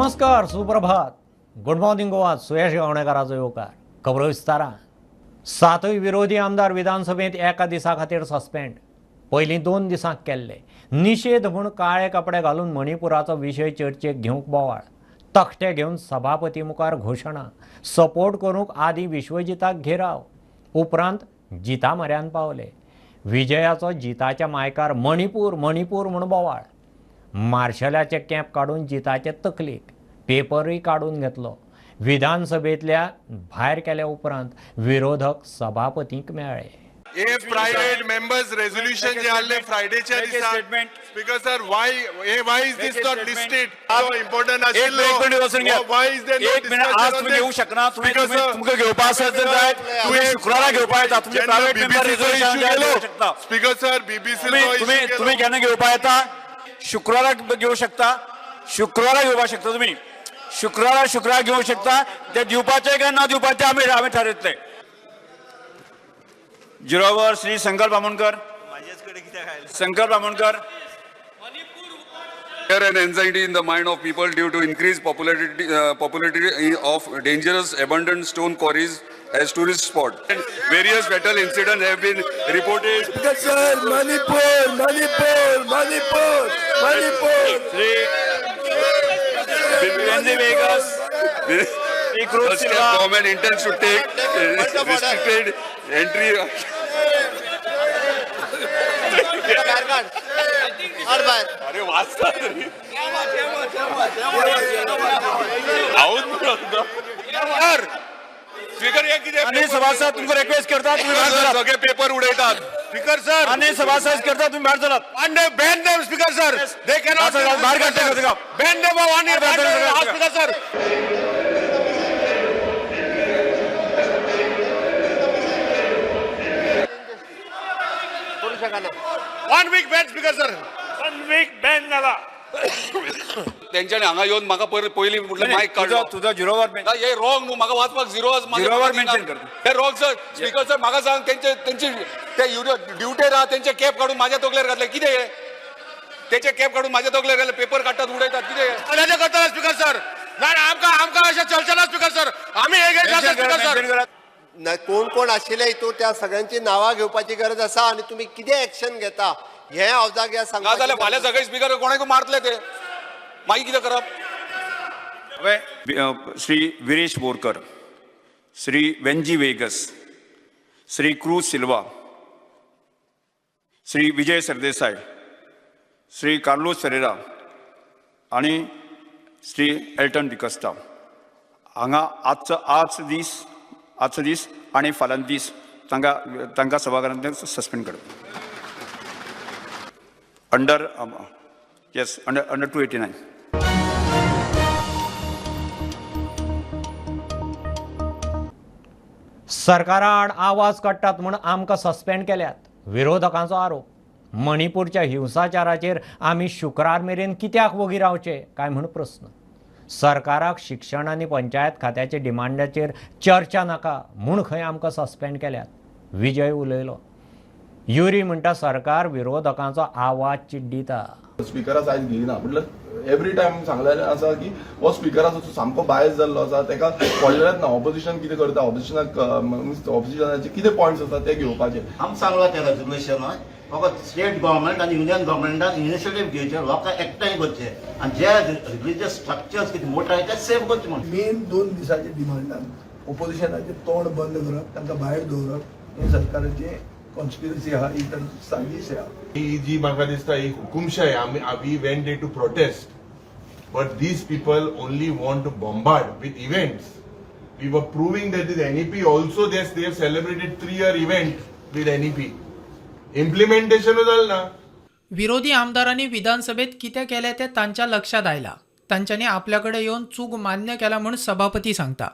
नमस्कार, सुप्रभात, good morning Goa. सुयश गावणेकाराचो येवकार. खबरो विस्तारान. सातूय विरोधी आमदार विधानसभेंत एका दिसा खातीर सस्पेंड. पयलीं 2 दिसांक केल्ले. निशेध म्हूण काळे कपडे घालून मणिपुराचो विशय चर्चेक घेवंक बोवाळ. तखटे घेवन सभापती मुखार घोशणा. सपोर्ट करूंक आदी विश्वजिताक घेराव. उपरांत जिता म्हऱ्यान पावले. विजयाचो जिताच्या मायकार मणिपूर मणिपूर म्हूण बोवाळ. मार्शलाचे कॅम्प काडून जिताचे तकलेक पेपरूय काडून घेतलो. विधानसभेंतल्या भायर केल्या उपरांत विरोधक सभापतींक मेळ्ळे. हे प्रायव्हेट मेंबर्स रेझोल्युशन जे आले फ्रायडेच्या दिसा, speaker sir, why why is this not listed? Important आशिल्लो. वाय is there एक मिनिट, आज तुम्ही घेऊ शकना. तुम्ही तुमकां घेवपा आसत जर जाय तुम्ही शुक्रारा घेवपा येता. तुमचे प्रायव्हेट मेंबर रेझोल्युशन घेऊ शकता. स्पीकर सर, बीबीसी तुम्ही तुम्ही केन्ना घेवपा येता? शुक्रारा घेऊ शकता. शुक्रारा घेवपा शकता तुम्ही. शुक्रारा शुक्रारा घेऊ शकता. ते दिवपाचे काय ना दिवपाचे आमी आमी थारयतले. झिरोवर श्री संकल्प आमोणकर. संकल्प Amonkar. Fear and anxiety in the mind of people due to increased popularity of dangerous abandoned stone quarries as tourist spot. And various fatal incidents have been reported. Sir, Manipur, Manipur, Manipur, Manipur. Shri Venzy Viegas. Shri Cruz The state Silva. government intends to take restricted entry. अरे वाचता तरी speaker हे कितें? आनी सभासद तुमकां request करता, तुम्ही भायर चलात. सगळे पेपर उडयतात. स्पीकर सर, आनी सभासद करता, तुम्ही भायर चलात. One day ban them, speaker sir. They cannot. बाहेर काडटा. Ban them 1 year. Speaker sir. One week ban, speaker sir. 1 week ban जाला. तेंच्यांनी हांगा येवन म्हाका पयलीं म्हटलें मायक काडलो. तुझो झिरोवर हे रॉंग न्हू, म्हाका वाचपाक झिरो. झिरोवर मेन्शन कर. हे रॉंग सर. स्पीकर सर, म्हाका सांग, तेंचे तेंची ते ड्युटेर आहा, तेंचे कॅप काडून म्हाज्या तकलेर घातले. कितें हे? तेंचे कॅप काडून म्हाज्या तकलेर घातले, पेपर काडटात उडयतात. कितें हे करता स्पीकर सर? ना, आमकां आमकां अशें चलचें ना स्पीकर सर. आमी हे स्पीकर सर, कोण कोण आशिल्ले हितून त्या सगळ्यांची नांवां घेवपाची गरज आसा आनी तुमी कितें एक्शन घेता हें हांव जाग्यार सांगता. जाल्यार फाल्यां सगळे स्पीकर कोणाक मारतले ते, मागीर कितें करप? श्री विरेश बोरकर, श्री वेंजी वेगस, श्री क्रूज सिल्वा, श्री विजय सरदेसाय, श्री कार्लोस फेरेरा आनी श्री एल्टन डिकस्ता हांगा आजचो आज दीस आजचो दीस आनी फाल्यां दीस तांकां तांकां सभाघरांतल्यान सस्पेंड करप under yes under under 289. सरकारा आड आवाज काडटात म्हूण आमकां सस्पेंड केल्यात, विरोधकांचो आरोप. मणिपूरच्या हिंसाचाराचेर आमी शुक्रार मेरेन कित्याक वगी रावचे काय म्हूण प्रस्न. सरकाराक शिक्षण आनी पंचायत खात्याच्या डिमांडाचेर चर्चा नाका म्हूण खंय आमकां सस्पेंड केल्यात, विजय उलयलो. युरी म्हणटा सरकार विरोधकांचो आवाज चिड्डिता. स्पीकरा सायज घेयना म्हटल्यार एवरी टायम सांगलेलें आसा की हो स्पीकर आसा तो सामको बायस जाल्लो आसा, ताका पडलेलेंच ना ऑपोजिशन कितें करता, ऑपोजिशनाक मिन्स ऑपोजिशनाचे कितें पॉयंट्स आसा ते घेवपाचे. आमी सांगला तें रेजोल्युशन फकत स्टेट गव्हर्मेंट आनी युनियन गव्हर्मेंटान इनिशिएटीव घेवचे, लोकांक एकठांय करचे आनी जे रिलीजियस स्ट्रक्चर्स कितें मोठे आहाय ते सेव करचे म्हणून. मेन 2 दिसाचे डिमांडान ओपोजिशनाचें तोंड बंद करप, तांकां भायर दवरप हें सरकाराचें कॉन्स्पिरसी आहा, ही तांची साजीश आहा. ही जी म्हाका दिसता ही हुकुमशाय. आमी we went there to protest, but these people only want to bombard with events. We were proving that this NEP also, they have celebrated 3-year event with NEP. Implementation जालें ना. विरोधी आमदारांनी विधानसभेत कितें केलें तें तांच्या लक्षांत आयलां. तांच्यांनी आपल्या कडेन येवन चूक मान्य केला म्हूण सभापती सांगता.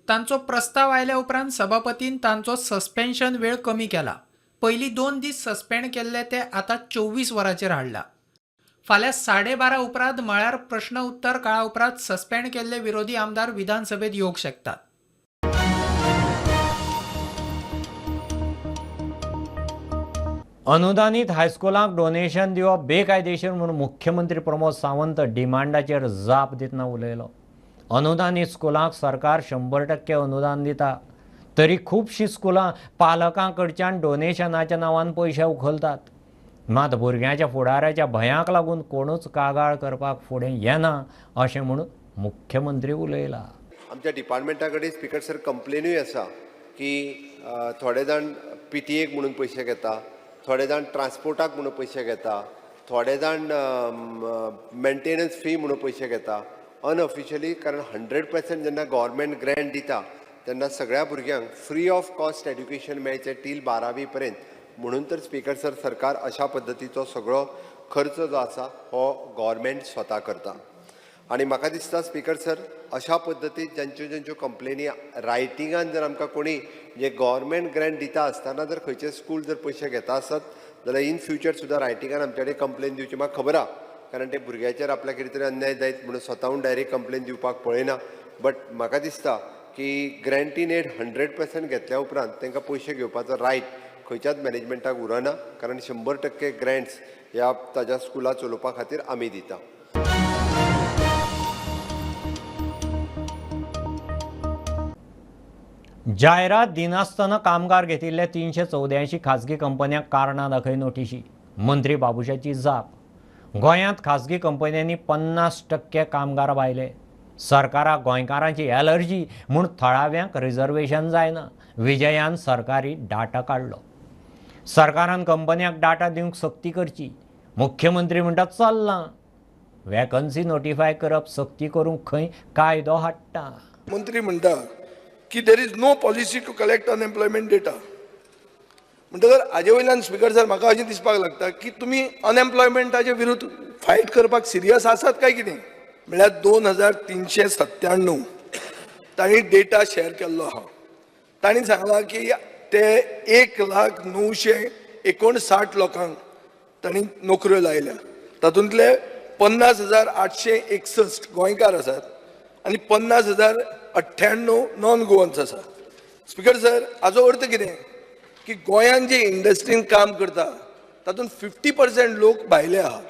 तांचो प्रस्ताव आयल्या उपरांत सभापतीन तांचो सस्पेन्शन वेळ कमी केला. पयलीं 2 दीस सस्पेंड केल्ले ते आतां 24 वरांचेर हाडला. फाल्यां 12:30 उपरांत म्हळ्यार प्रश्न उत्तर काळा उपरांत सस्पेंड केल्ले विरोधी आमदार विधानसभेत येवंक शकतात. अनुदानीत हायस्कुलांक डोनेशन दिवप बेकायदेशीर म्हणून मुख्यमंत्री प्रमोद सावंत डिमांडाचेर जाप दितना उलयलो. अनुदानीत स्कुलांक सरकार 100% अनुदान दिता तरी खुबशीं स्कुलां पालकां कडच्यान डोनेशनाच्या नांवान पयशे उखलतात. मात भुरग्यांच्या फुडाराच्या भंयाक लागून कोणूच कागाळ करपाक फुडें येना अशें म्हणून मुख्यमंत्री उलयला. आमच्या डिपार्टमेंटा कडेन स्पिकर सर कंप्लेनूय आसा की थोडे जाण पीटीएक म्हणून पयशे घेता, थोडे जाण ट्रान्सपोर्टाक म्हणून पयशे घेता, थोडे जाण मेंटेनन्स फी म्हणून पयशे घेता अनऑफिशियली. कारण 100% जेन्ना गव्हर्मेंट ग्रँट दिता तेन्ना सगळ्या भुरग्यांक फ्री ऑफ कॉस्ट एड्युकेशन मेळचें टील 12वी पर्यंत म्हणून तर स्पिकर सर सरकार अशा पद्दतीचो सगळो खर्च जो आसा हो गव्हर्मेंट स्वता करता. आनी म्हाका दिसता स्पिकर सर अशा पद्दतीन ज्यांच्यो ज्यांच्यो कंप्लेनी रायटिंगान जर आमकां कोणी म्हणजे गव्हर्मेंट ग्रँट दिता आसतना जर खंयचे स्कूल जर पयशे घेता आसत जाल्यार इन फ्युचर सुद्दां रायटिंगान आमचे कडेन कंप्लेन दिवची म्हाका खबर आहा, कारण ते भुरग्याचेर आपल्या कितें तरी अन्याय जायत म्हणून स्वताहून डायरेक्ट कंप्लेन दिवपाक पळयना. बट म्हाका दिसता की ग्रँट इन एड 100% घेतल्या उपरांत तांकां पयशे घेवपाचो रायट खंयच्याच मॅनेजमेंटाक उरना, कारण 100% ग्रँट्स ह्या ताज्या स्कुलां चलोवपा खातीर आमी दिता. जायरात दिनासतना कामगार घेतिल्ले 384 खाजगी कंपन्यांक कारणां दाखय नोटिशी. मंत्री बाबुशाची जाप. गोंयांत खाजगी कंपन्यांनी 50% कामगार भायले. सरकाराक गोंयकारांची एलर्जी म्हूण थळाव्यांक रिजर्वेशन जायना. विजयान सरकारी डाटा काडलो. सरकारान कंपन्यांक डाटा दिवंक सक्ती करची. मुख्यमंत्री म्हणटा चल्लां वेकन्सी नोटिफाय करप सक्ती करूंक खंय कायदो हाडटा. मंत्री म्हणटा की there is no policy to collect unemployment data. म्हणटकर हाजे वयल्यान स्पिकर सर म्हाका अशें दिसपाक लागता की तुमी अनएम्प्लॉयमेंटाचे विरुद्ध फायट करपाक सिरियस आसात काय कितें. म्हळ्यार 2397 तांणी डेटा शेअर केल्लो आहा. तांणी सांगलां की ते 1,00,959 लोकांक तांणी नोकऱ्यो लायल्या. तातूंतले 50,861 गोंयकार आसात आनी 50,098 नॉन गोवन्स आसा. स्पिकर सर हाजो अर्थ कितें की गोंयांत जे इंडस्ट्रीन काम करता तातूंत 50% लोक भायले आहात.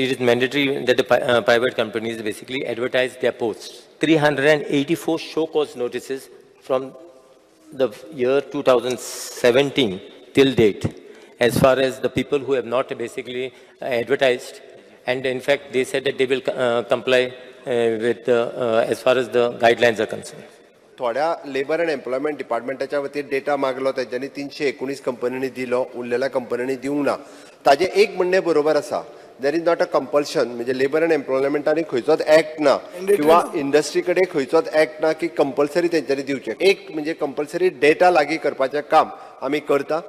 It is mandatory that the private companies basically advertise their posts. 384 show cause notices from the year 2017 till date, as far as the people who have not basically advertised, and in fact they said that they will comply with as far as the guidelines are concerned. थोड्या labour and employment डिपार्टमेंटाच्या वतीन data मागलो, तेंच्यांनी 319 कंपन्यांनी दिलो, उरलेल्या कंपन्यांनी दिवंक ना. ताजें एक म्हणणें बरोबर आसा, there is not a compulsion, म्हणजे लेबर अँड एम्प्लॉयमेंटांनी खंयचोच एक्ट ना किंवा इंडस्ट्री कडेन खंयचोच एक्ट ना की कंपल्सरी तेंच्यांनी दिवचें. एक म्हणजे कंपल्सरी डेटा लागीं करपाचें काम आमी करता.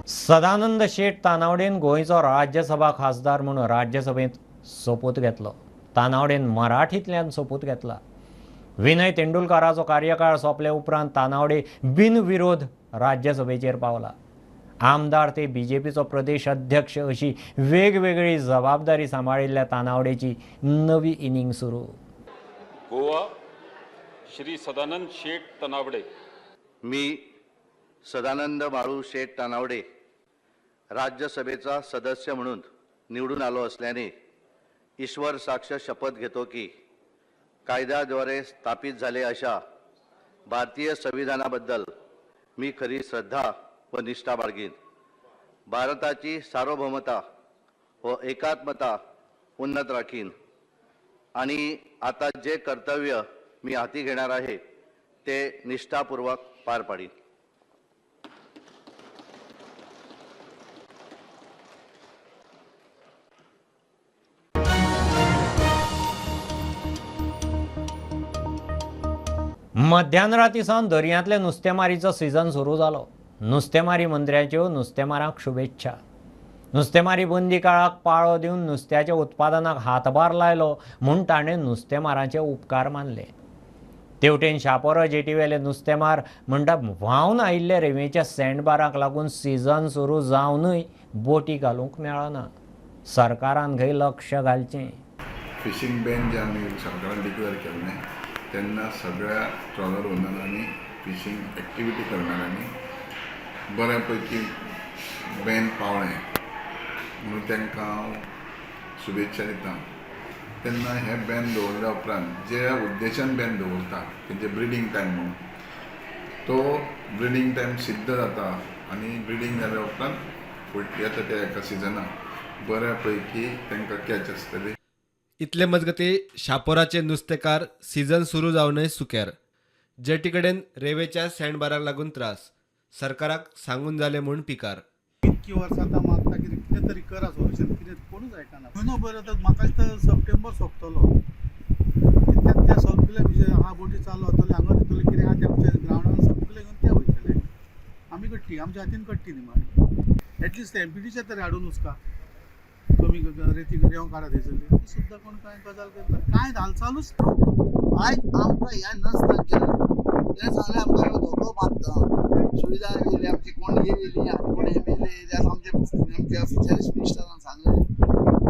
सदानंद शेट तानावडेन गोंयचो राज्यसभा खासदार म्हणून राज्यसभेंत सोपूत घेतलो. तानावडेन मराठींतल्यान सोपूत घेतला. विनय तेंडुलकाराचो कार्यकाळ सोंपले उपरांत तानावडे बिनविरोध राज्यसभेचेर पावला. आमदार ते बीजेपीचो प्रदेश अध्यक्ष अशी वेगवेगळी जबाबदारी सांबाळिल्ल्या तानावडेची नवी इनिंग सुरू. गोवा श्री सदानंद शेट तानावडे. मी सदानंद बाळू शेट तानावडे राज्यसभेचा सदस्य म्हणून निवडून आलो असल्याने ईश्वर साक्ष शपथ घेतो की कायद्याद्वारे स्थापित झाले अशा भारतीय संविधानाबद्दल मी खरी श्रद्धा व निष्ठा बाळगीन. भारताची सार्वभौमता व एकात्मता उन्नत राखीन आणि आता जे कर्तव्य मी हाती घेणार आहे ते निष्ठापूर्वक पार पाडीन. मध्यानराती सावन दर्यांतले नुस्तेमारीचो सीझन सुरू जालो. नुस्तेमारी मंत्र्यांच्यो नुस्तेमारांक शुभेच्छा. नुस्तेमारी बंदी काळाक पाळो दिवन नुस्त्याच्या उत्पादनाक हातभार लायलो म्हूण ताणें नुस्तेमारांचे उपकार मानले. तेवटेन शापोरा जेटीवेले नुस्तेमार म्हणटा व्हांवन आयिल्ले रेंवेच्या सँडबाराक लागून सीझन सुरू जावनूय बोटी घालूंक मेळना. सरकारान खंय लक्ष घालचें. फिशींग बॅन जे आमी सरकारान डिक्लेअर केल्लें तेन्ना सगळ्या ट्रॉलर ओनरांनी फिशींग एक्टिविटी करणाऱ्यांनी बऱ्या पैकी बॅन पावळें म्हणून तांकां हांव शुभेच्छा दिता. तेन्ना हें बॅन दवरल्या उपरांत ज्या उद्देशान बॅन दवरता तेंचे ब्रिडींग टायम म्हणून, तो ब्रिडींग टायम सिद्ध जाता आनी ब्रिडींग जाल्या उपरांत फुडल्या येता त्या एका सिजनाक बऱ्या पैकी तांकां कॅच आसतली. इतले मजगती शापोराचे नुस्तेकार सीझन सुरू जावनय सुक्यार. जेटी कडेन रेवेच्या सँडबाराक लागून त्रास, सरकाराक सांगून जालें म्हूण पिकार. इतकी वर्सां आतां मागता कितें कितें तरी करा सोल्युशन, कितें कोणूच आयकना. म्हयनो भर आतां म्हाका दिसता सप्टेंबर सोंपतलो, तितक्यान ते सगळे म्हणजे हा बोटी चालू जातले, हांगा वयतले, कितें आहा ते आमच्या ग्रावंडार सगळे घेवन ते वयतले. आमी कट्टी आमच्या हातीन कट्टी निमाणी एटलिस्ट एमपीटीच्या तरी हाडून उचका कमी रेती रेंव काडा थंयसरली, ती सुद्दां कोण कांय गजाल करना, कांय हालचालूच. आयज आमकां हें नसतांचें तें सांगलें, आमकां धोको बांदता सुविधा येयली, आमची कोण येयली आनी कोण एम एल ए आमचे आमच्या फिशरीज मिनिस्टरान सांगलें,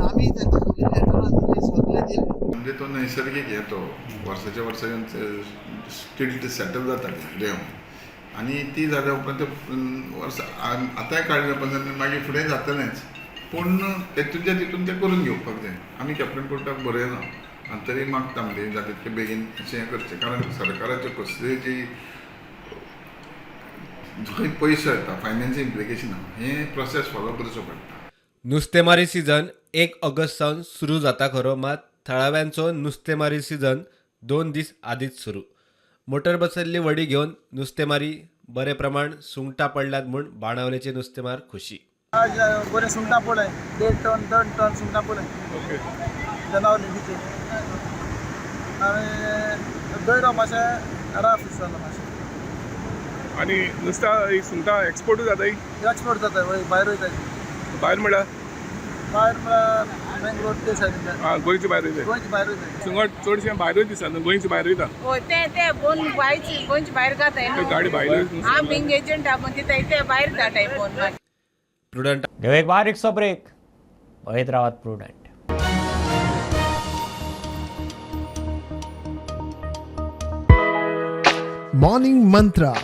आमी तांकां सगळीं लेटरां दिलीं, सगळें दिलें. म्हणजे तो नैसर्गीक हे तो वर्साच्या वर्सा स्टिल्ट सेटल जाता रेंव आनी ती जाल्या उपरांत ते वर्सा आतांय काडल्या उपरांत मागीर फुडें जातलेंच, पूण तेतूंतल्या तितून तें करून घेवपाक जाय. आमी कॅप्टन पोर्टाक बरयलां आनी तरी मागता म्हणजे जाता तितके बेगीन अशें हें करचें, कारण सरकाराच्यो कसल्यो जी जंय पयसो येता फायनान्शियल इम्प्लिकेशन आहा, हें प्रोसेस फॉलो करचो पडटा. नुस्तेमारी सीझन 1 ऑगस्ट सावन सुरू जाता खरो, मात थळाव्यांचो नुस्तेमारी सीझन 2 दीस आदींच सुरू. मोटर बसयल्ली व्हडी घेवन नुस्तेमारी बरे प्रमाण सुंगटां पडल्यात म्हूण बाणावलेचे नुस्तेमार खोशी. आज बरें सुंगटां पडलें, 1.5 टन 2 टन सुंगटां पडलें जनावर लिगीचे, आनी दयरो मातशें राफ जालो मातशें. आनी नुस्त्या सुंगटां एक्सपोर्टूय जाताय? एक्सपोर्ट जाता, वय भायर वयता. भायर म्हळ्यार? भायर म्हळ्यार बेंगलोर ते सायडीन. आं, गोंयचे भायर वयता. गोंयचे भायर वयता. सुंगट चडशें भायरूच दिसता न्हू, गोंयचे भायर वयता. हय, ते ते बोन भायचे गोंयचे भायर घाताय न्हू. गाडी भायल्यो. आमी हिंग एजंट आहा पूण ते भायर धाडटाय फोन. प्रुडंट. घेवं एक बारीकसो ब्रेक, पळयत रावात Prudent. Morning Mantra,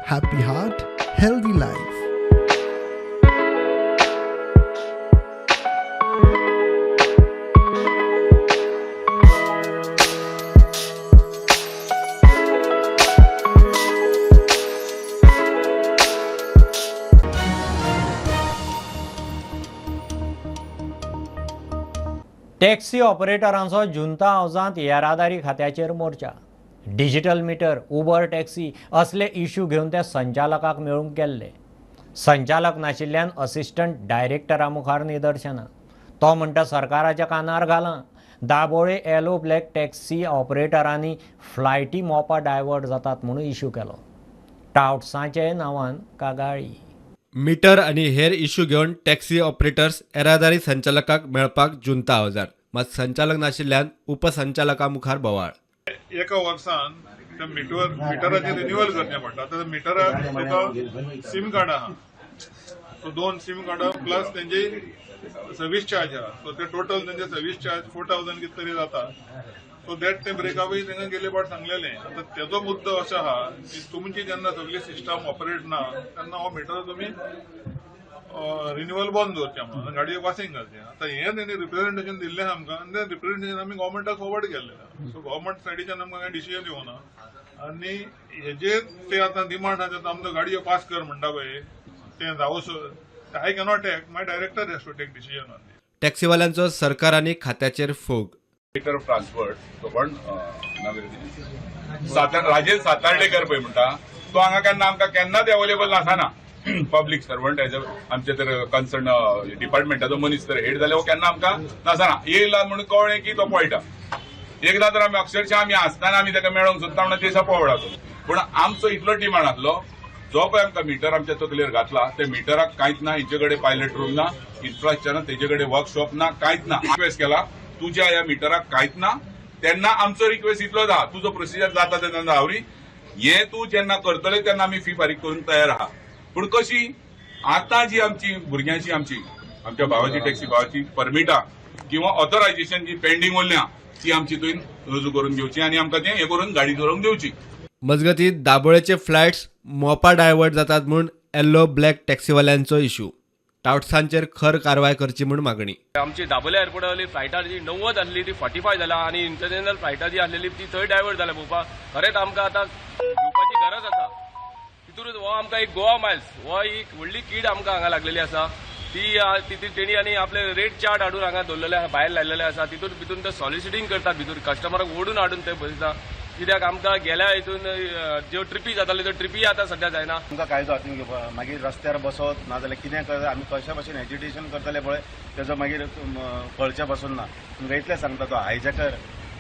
happy heart, healthy life. Taxi ऑपरेटरांचो जुंता हावजांत येरादारी खात्याचेर मोर्चा. डिजिटल मिटर, उबर टॅक्सी असले इश्यू घेवन ते संचालकाक मेळूंक गेल्ले. संचालक नाशिल्ल्यान असिस्टंट डायरेक्टरा मुखार निदर्शनां. तो म्हणटा सरकाराच्या कानार घालां, दाबोळे येलो ब्लॅक टॅक्सी ऑपरेटरांनी फ्लायटी मोपा डायवर्ट जातात म्हणून इश्यू केलो. टावट्सांचे नांवान कागाळी. मिटर आनी हेर इश्यू घेवन टॅक्सी ऑपरेटर्स येरादारी संचालकाक मेळपाक जुंता हावजार, मात संचालक नाशिल्ल्यान उपसंचालका मुखार बोवाळ. एका वर्सान त्या मिटराचें रिन्युअल करचें पडटा. आतां मिटराक तुका सीम कार्ड आहा, सो 2 सीम कार्डां प्लस तेंची सर्वीस चार्ज आहा, सो ते टोटल तेंचे सर्वीस चार्ज 4000 कितें तरी जाता. सो that ते ब्रेकअपूय तांकां गेले फावट सांगलेलें. आतां तेजो मुद्दो असो आहा की तुमची जेन्ना सगळी सिस्टम ऑपरेट ना तेन्ना हो मिटर तुमी रिन्युअल बंद दवरचें म्हणून गाडयेक वासींग घालचें. आतां हें तेणी रिप्रेझेंटेशन दिल्लें आहा आमकां आनी तें रिप्रेझेंटेशन आमी गव्हर्मेंटाक फॉरवर्ड केल्लें आहा. सो गव्हर्मेंट सायडीच्यान आमकां कांय डिसिजन येवना आनी हेजेर ते आतां डिमांड आहा, आतां आमकां गाडयो पास कर म्हणटा पळय तें जावं, I cannot take, my director has to take decision on. टॅक्सीवाल्यांचो सरकार आनी खात्याचेर फोग. डायरेक्टर ऑफ ट्रान्सपोर्ट तो कोण राजेश सातार्डेकर पळय म्हणटा, तो हांगा केन्ना आमकां केन्नाच अवेलेबल नासना. पब्लीक सर्वंट एज आमचे तर कन्सर्न डिपार्टमेंटाचो मनीस तर हेड जाल्यार हो केन्ना आमकां नासना. येयला म्हणून कळ्ळें की तो पळटा. एकदां तर आमी अक्षरशः आमी आसतना आमी ताका मेळोंक सोदता म्हणून दिसा पळटा तो. पूण आमचो इतलो डिमांड आसलो, जो पळय आमकां मिटर आमच्या तकलेर घातला ते मिटराक कांयच ना, हेचे कडेन पायलट रूम ना, इन्फ्रास्ट्रक्चर ना, तेजे कडेन वर्कशॉप ना, कांयच ना. रिक्वेस्ट केला तुज्या ह्या मिटराक कांयच ना, तेन्ना आमचो रिक्वेस्ट इतलोच आहा, तुजो प्रोसिजर जाता तेन्ना आवरी हे तूं जेन्ना करतले तेन्ना आमी फी फारीक करूंक तयार आहा. पूण कशी आतां जी आमची भुरग्यांची आमची आमच्या भावाची टॅक्सी भावाची परमिटां किंवा ऑथरायझेशन जी पेंडींग उरल्या ती आमची तुवें रुजू करून घेवची आनी आमकां तें हें करून गाडी चलोवंक दिवची. मजगतीं दाबोळेचे फ्लायट्स मोपा डायवर्ट जातात म्हूण येल्लो ब्लॅक टॅक्सीवाल्यांचो इशू. टावट्सांचेर खर कारवाय करची म्हूण मागणी. आमची दाबोळे एअरपोर्टा वयली फ्लायटां जी 90 आसली ती 45 जाला आनी इंटरनॅशनल फ्लायटां जी आसलेली ती थंय डायवर्ट जाल्या पळोवपाक. खरेंच आमकां आतां घेवपाची गरज आसा. तितूनच हो आमकां एक गोवा मायल्स हो एक व्हडली कीड आमकां हांगा लागलेली आसा. ती तेणी आनी आपले रेट चार्ट हाडून हांगा दवरलेले आसा, भायर लायलेले आसा. तितून भितून ते सॉलिसिटींग करतात, भितर कस्टमराक ओडून हाडून ते बसयता. कित्याक आमकां गेल्या हितून ज्यो ट्रिपी जाताल्यो त्यो ट्रिपी आतां सद्या जायना. आमकां कायदो हातीन घेवपा, मागीर रस्त्यार बसत नाजाल्यार कितें करत, आमी कशा भशेन एजिटेशन करतले पळय तेजो मागीर कळचें पसून ना. तुमकां इतलें सांगता, तो हायजॅकर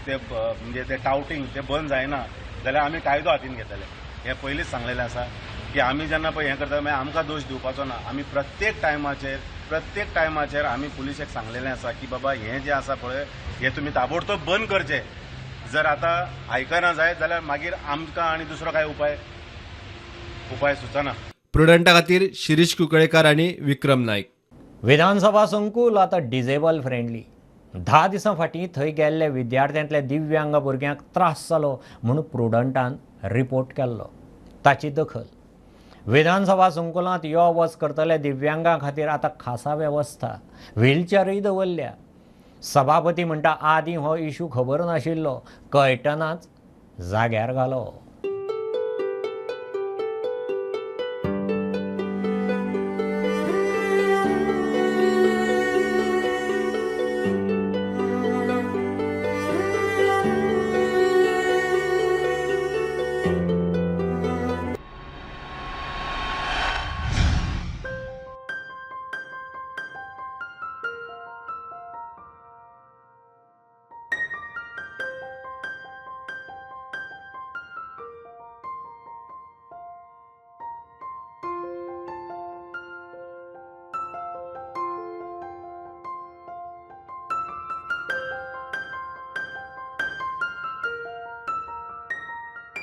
ते म्हणजे ते टावटींग ते बंद जायना जाल्यार आमी कायदो हातीन घेतले. हें पयलींच सांगलेलें आसा की आमी जेन्ना पळय हें करता मागीर आमकां दोश दिवपाचो ना. आमी प्रत्येक टायमाचेर आमी पुलिशेक सांगलेलें आसा की बाबा हें जें आसा पळय हें तुमी ताबडतोब बंद करचें. जर आतां आयकना जायत जाल्यार मागीर आमकां आनी दुसरो कांय उपाय सुचना. प्रुडंटा खातीर शिरीष कुंकळेकार आनी विक्रम नायक. विधानसभा संकुल आतां डिजेबल फ्रेंडली. 10 दिसां फाटीं थंय गेल्ले विद्यार्थ्यांतल्या दिव्यांग भुरग्यांक त्रास जालो म्हूण प्रुडंटान रिपोर्ट केल्लो. ताची दखल. विधानसभा संकुलांत यो वच करतल्या दिव्यांगां खातीर आतां खासा वेवस्था, व्हीलचॅरूय दवरल्या. सभापती म्हणटा आदीं हो इशू खबर नाशिल्लो, कळटनाच जाग्यार घालो.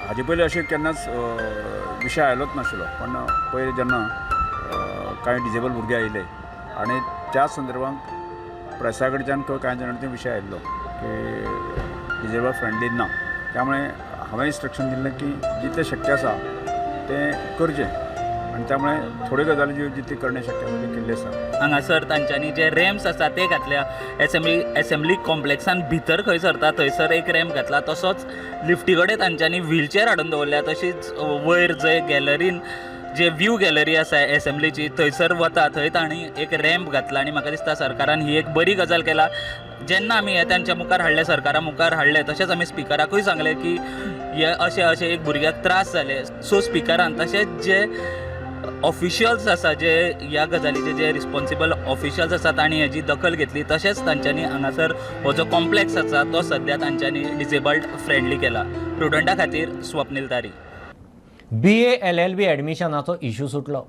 हाजे पयलीं अशें केन्नाच विशय आयलोच नाशिल्लो, पण पयर जेन्ना कांय डिजेबल भुरगे आयिल्ले आनी त्या संदर्भात प्रेसा कडच्यान किंवा कांय जाणांनी ते विशय आयिल्लो की डिजेबल फ्रेंडली ना. त्यामुळे हांवें इन्स्ट्रक्शन दिल्लें की जितलें शक्य आसा तें करचें आनी त्यामुळे थोड्यो गजाली ज्यो जितली करणे शक्य आसा त्यो केल्ल्यो आसा. हांगासर तांच्यांनी जे रॅम्प्स आसा ते घातल्या. एसेंब्ली कॉम्प्लेक्सान भितर खंय सरता थंयसर एक रॅम्प घातला, तसोच लिफ्टी कडेन तांच्यांनी व्हीलचॅर हाडून दवरल्या. तशीच वयर जंय गॅलरीन जे व्यू गॅलरी आसा एसेंब्लीची थंयसर वता थंय तांणी एक रॅम्प घातला. आनी म्हाका दिसता सरकारान ही एक बरी गजाल केला. जेन्ना आमी हें तांच्या मुखार हाडलें, सरकारा मुखार हाडलें, तशेंच आमी स्पिकराकूय सांगलें की हे अशें अशें एक भुरग्याक त्रास जाले. सो स्पिकरान तशेंच जे ऑफिशियल्स आसा, जे ह्या गजालीचे जे रिस्पॉन्सिबल ऑफिशियल्स आसा तांणी हेजी दखल घेतली. तशेंच तांच्यांनी हांगासर हो जो कॉम्प्लेक्स आसा तो सद्या तांच्यांनी डिजेबल्ड फ्रेंडली केला. प्रुडंटा खातीर Swapnil Tari. BA LLB ॲडमिशनाचो इशू सुटलो.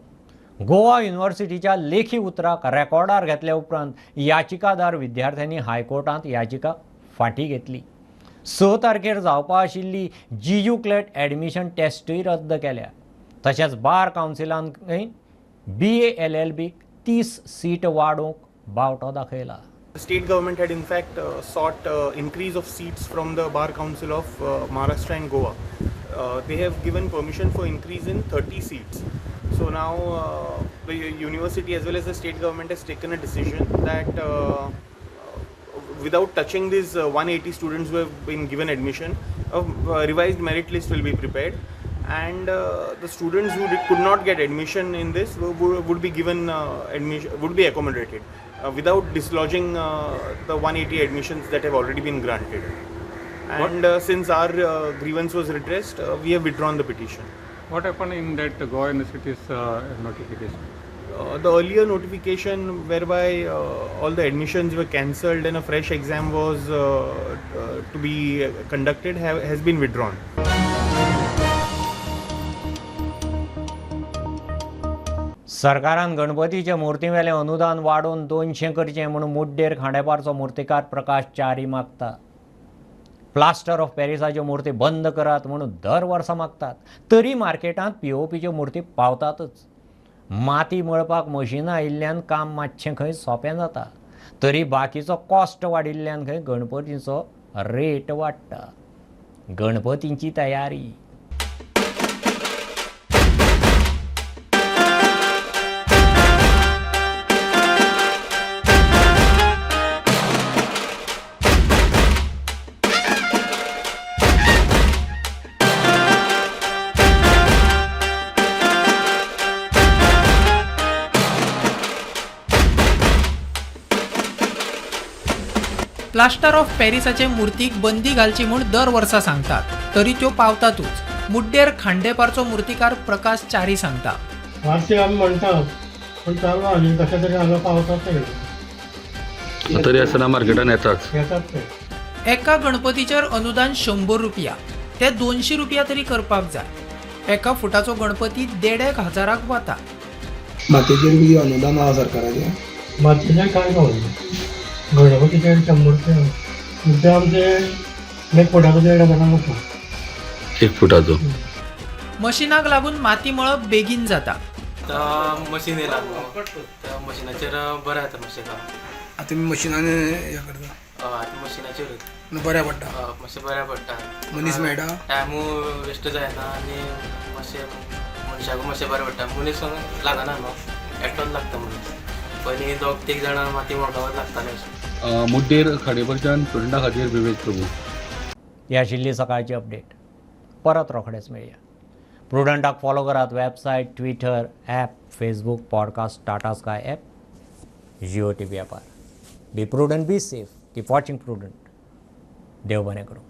गोवा युनिव्हर्सिटीच्या लेखी उतराक रेकॉर्डार घेतल्या उपरांत याचिकादार विद्यार्थ्यांनी हायकोर्टांत याचिका फाटीं घेतली. 6 तारखेर जावपा आशिल्ली जीयू क्लॅट ॲडमिशन टेस्टूय रद्द केल्या. तशेंच बार कावन्सिलान BA LLB 30 seat वाडोवंक बावटो दाखयला. The state government had in fact sought increase of seats from the Bar Council of Maharashtra and Goa. They have given permission for increase in 30 seats. So now the university as well as the state government has taken a decision that without touching these 180 students who have been given admission, a revised merit list will be prepared, and the students who could not get admission in this would be given admission, would be accommodated without dislodging the 180 admissions that have already been granted. And since our grievance was redressed, we have withdrawn the petition. What happened in that Goa University's notification? The earlier notification whereby all the admissions were cancelled and a fresh exam was to be conducted has been withdrawn. सरकारान गणपतीचे मूर्तीवेलें अनुदान वाडोवन 200 करचें म्हूण मुड्डेर खांडेपारचो मूर्तिकार प्रकाश च्यारी मागता. Plaster of पॅरिसाच्यो मूर्ती बंद करात म्हणून दर वर्सा मागतात, तरी मार्केटांत पीओपीच्यो मूर्ती पावतातच. माती मळपाक मशिनां आयिल्ल्यान काम मातशें खंय सोंपें जाता, तरी बाकीचो कॉस्ट वाडिल्ल्यान खंय गणपतीचो रेट वाडटा. गणपतींची तयारी. प्लास्टर ऑफ पॅरिसाचे मूर्तीक बंदी घालची म्हूण दर वर्सा सांगतात, तरी त्यो पावतातूच. मुड्डेर खांडेपारचो मूर्तिकार प्रकाश च्यारी सांगता, मातशें आमी म्हणटात पूण चालू आनी कशें तरी हांगा पावतात ते तरी आसतना मार्केटान येताच येतात ते. एका गणपतीचेर अनुदान 100 रुपया ते 200 रुपया तरी करपाक जाय. एका फुटाचो गणपती 1500 वता. मातयेचेर कितें अनुदान आसा सरकाराचें? मातयेचेर कांय गावना, गणपतीचेर 100 रुपया, ते आमचे 1 फुटाचो 1500 वता. 1 फुटाचो. मशिनाक लागून माती मळप बेगीन जाता. आतां मशीन येयला न्हू, त्या मशिनाचेर बरें जाता मातशें काम. आतां तुमी मशिनान हें करता? हय, आतां मशिनाचेरूच. बऱ्या पडटा? हय, मातशें बऱ्या पडटा. मनीस मेळटा? टायमूय वेस्ट जायना आनी मातशें मनशाकूय मातशें बरें पडटा. मनीस लागना न्हू, एकटोच लागता मनीस. पयलीं 2-3 जाणां माती मळपाकूच लागताले. मुड्डेर खांडेपारच्यान प्रुडंटा खातीर विवेक प्रभू. ही आशिल्ली सकाळची अपडेट. परत रोखडेच मेळया. प्रुडंटाक फॉलो करात website, Twitter, app, Facebook, podcast, Tata Sky app, Jio TV ॲपार. Be prudent, be safe, keep watching Prudent. देव बरें करूं.